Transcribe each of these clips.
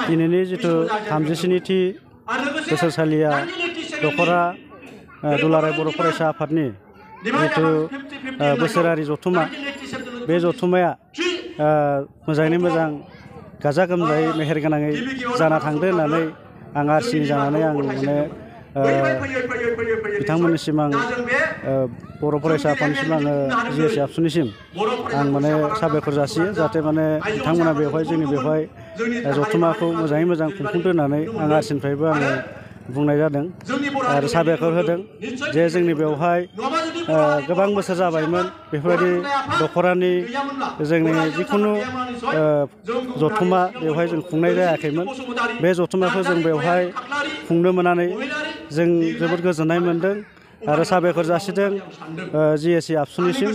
दिनैनि जिथु 37थि बोसोरसालिया दखरा दुलाराय बर' फरायसा आफादनि जिथु बोसोरारि जथुमा बे जथुमाया मोजाङै मोजां गाजा गोमजायै मेहेरगोनाङै जाना थांदो होननानै आं आरसिनि जानानै आं माने बिथांमोननिसिम आं बर' फरायसा आफादनिसिम आङो जिएसि आबसुनिसिम आं माने साबायखर जासियो जाहाथे माने बिथांमोना बेवहाय जोंनि बेवहाय जथुमाखौ मोजाङै मोजां खुंफुंदो होननानै आं आरसिनिफ्रायबो आङो बुंनाय जादों आरो साबायखर होदों जे जोंनि बेवहाय गोबां बोसोर जाबायमोन बेफोरबायदि दखरानि जोंनि जिखुनु जथुमा बेवहाय जों खुंनाय जायाखैमोन बे जथुमाखौ जों बेवहाय खुंनो मोननानै जों जोबोद गोजोननाय मोनदों आरो साबायखर जासिदों जिएसि आबसुनिसिम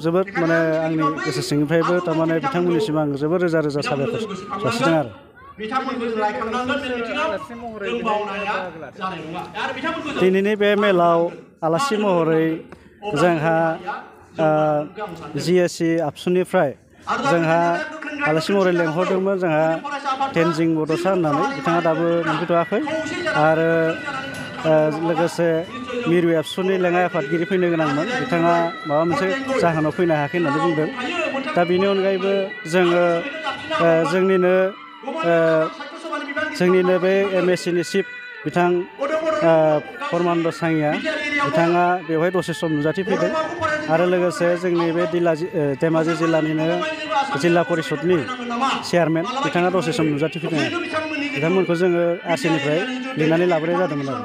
जोबोद माने आंनि गोसो सिंनिफ्रायबो थारमाने बिथांमोननिसिम आं जोबोद रोजा रोजा साबायखर जासिदों आरो दिनैनि बे मेलाव आलासि महरै जोंहा जिएसि आबसुनिफ्राय जोंहा आलासि महरै लेंहरदोंमोन जोंहा तेनजिं बड'सा होननानै बिथाङा दाबो मोनफैथ'वाखै आरो लोगोसे मिरु एबसुनि लेङाइ आफादगिरि फैनो गोनांमोन बिथाङा माबा मोनसे जाहोनाव फैनो हायाखै होननानै बुंदों दा बेनि अनगायैबो जोङो जोंनिनो बे एमएससिनि चिफ बिथां परमानन्द साङिया बिथाङा बेवहाय दसे सम नुजाथिफैदों आरो लोगोसे जोंनि बे धेमाजि जिल्लानिनो जिल्ला परिषदनि चेयारमेन बिथाङा दसे सम नुजाथिफैदों बिथांमोनखौ जोङो आरसिनिफ्राय लिंनानै लाबोनाय जादोंमोन आरो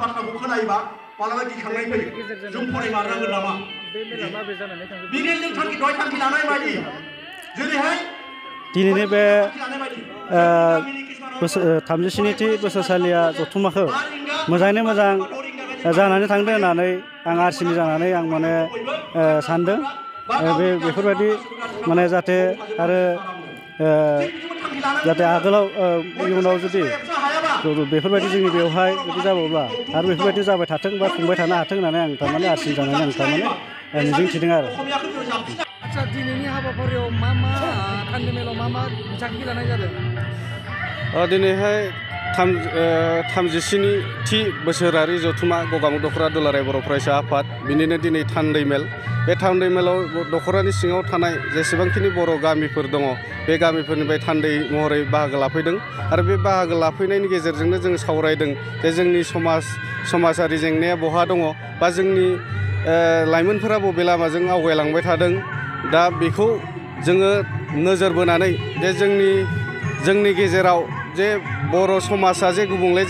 दिनैनि बे 37थि बोसोरसालिया जथुमाखौ मोजाङै मोजां जानानै थांदों होननानै आं आरसिनि जानानै आं माने सानदों बेफोरबायदि माने जाहाथे आरो जाहाथे आगोलाव इयुनाव जुदि बेफोरबायदि जोंनि बेवहाय जुदि जाबावब्ला आरो बेफोरबायदि जाबाय थाथों बा खुंबाय थानो हाथों होननानै आं थारमाने आरसिनि जानानै आं थारमाने मिजिंथिदों आरो आदसा दिनैनि हाबाफारियाव मा थान्दै मेलाव मा बिथांखि लानाय जादों दिनैहाय 37थि बोसोरारि जथुमा गगामुग दखरा दुलाराय बर' फरायसा आफाद बिनिनो दिनै थान्दै मेल बे थान्दै मेलाव दखरानि सिङाव थानाय जेसेबांखिनि बर' गामिफोर दङ बे गामिफोरनिफ्राय थान्दै महरै बाहागो लाफैदों आरो बे बाहागो लाफैनायनि गेजेरजोंनो जों सावरायदों जे जोंनि समाजारि जेंनाया बहा दङ बा जोंनि लाइमोनफोरा बबे लामाजों आवगायलांबाय थादों दा बेखौ जोङो नोजोर बोनानै जे जोंनि गेजेराव जे बर' समाजा जे गुबुंले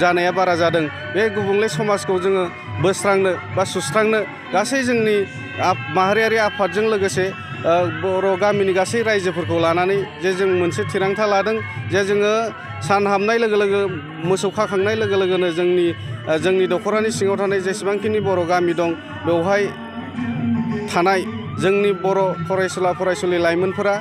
जानाया बारा जादों बे गुबुंले समाजखौ जोङो बोस्रांनो बा सुस्रांनो गासै जोंनि माहारियारि आफादजों लोगोसे बर' गामिनि गासै रायजोफोरखौ लानानै जे जों मोनसे थिरांथा लादों जे जोङो सान हाबनाय लोगो लोगो मोसौ खाखांनाय लोगो लोगोनो जोंनि दखरानि सिङाव थानाय जेसेबांखिनि बर' गामि दं बेवहाय थानाय जोंनि बर' फरायसुला फरायसुलि लाइमोनफोरा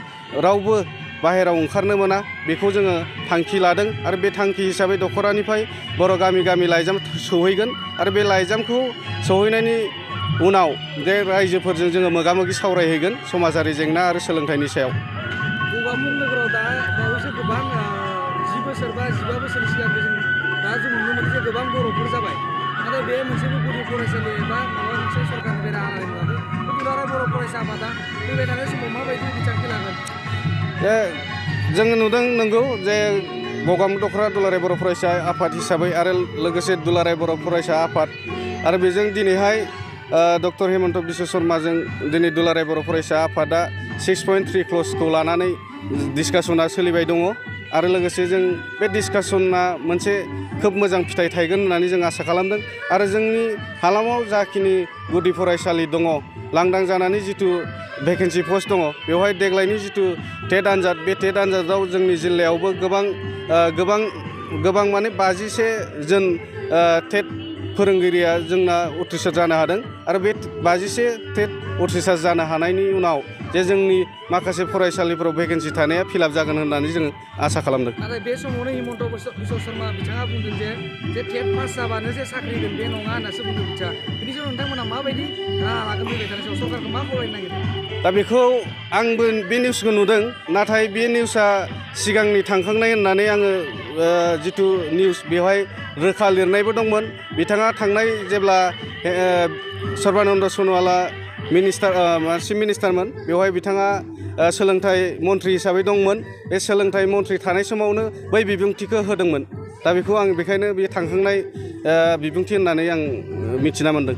रावबो बाहेरायाव ओंखारनो मोना बेखौ जोङो थांखि लादों आरो बे थांखि हिसाबै दखरानिफ्राय बर' गामि लाइजाम सौहैगोन आरो बे लाइजामखौ सौहैनायनि उनाव जे रायजोफोरजों जोङो मोगा मोगि सावरायहैगोन समाजारि जेंना आरो सोलोंथाइनि सायाव गगामुग नोगोराव दा बावैसो गोबां 10 बोसोर बा 15 बोसोर सिगां दा जों नुनो मोनो जे गोबां बर'फोर जाबाय नाथाय बे मोनसेबो गुदि फरायसालि एबा माबा मोनसे सरकारनिफ्राय राहा लानाय नुवाखै दुलाराय बर' फरायसा आफादा फैबाय थानाय समाव माबायदि बिथांखि लागोन जोङो नुदों नंगौ जे गगामुग दखरा दुलाराय बर' फरायसा आफाद हिसाबै आरो लोगोसे दुलाराय बर' फरायसा आफाद आरो बेजों दिनैहाय डक्टर हेमन्त बिश्व शर्माजों दिनै दुलाराय बर' फरायसा आफादा 6.3 क्लजखौ लानानै डिसकासना सोलिबाय दङ आरो लोगोसे जों बे डिसकासना मोनसे खोब मोजां फिथाइ थायगोन होननानै जों आसा खालामदों आरो जोंनि हालामाव जाखिनि गुदि फरायसालि दङ लांदां जानानै जिथु भेकेन्सि पस्ट दङ बेवहाय देग्लायनि जिथु टेट आनजाद बे टेट आनजादाव जोंनि जिल्लायावबो गोबां माने 51 जन टेट फोरोंगिरिया जोंना उथ्रिसार जानो हादों आरो बे 51 टेट उथ्रिसार जानो हानायनि उनाव जे जोंनि माखासे फरायसालिफोराव भेकेन्सि थानाया फिलाप जागोन होननानै जोङो आसा खालामदों। नाथाय बे समावनो हिमन्त बिश्व शर्मा बिथाङा बुंदों जे टेट पास जाबानो जे साख्रि होगोन बे नङा होननासो बुंदों बिथाङा। बिनि सायाव नोंथांमोना माबायदि राहा लागोन फैबाय थानाय समाव सरकारखौ मा खावलायनो नागिरदों? दा बेखौ आंबो बे निउसखौ नुदों, नाथाय बे निउसआ सिगांनि थांखांनाय होननानै आङो जिथु निउस बेवहाय रोखा लिरनायबो दंमोन। बिथाङा थांनाय जेब्ला सर्बानन्द सन'वाला चिफ मिनिस्टारमोन बेवहाय बिथाङा सोलोंथाइ मन्थ्रि हिसाबै दंमोन। बे सोलोंथाइ मन्थ्रि थानाय समावनो बै बिबुंथिखौ होदोंमोन। दा बेखौ आं बेखायनो बे थांखांनाय बिबुंथि होननानै आं मिथिना मोन्दों।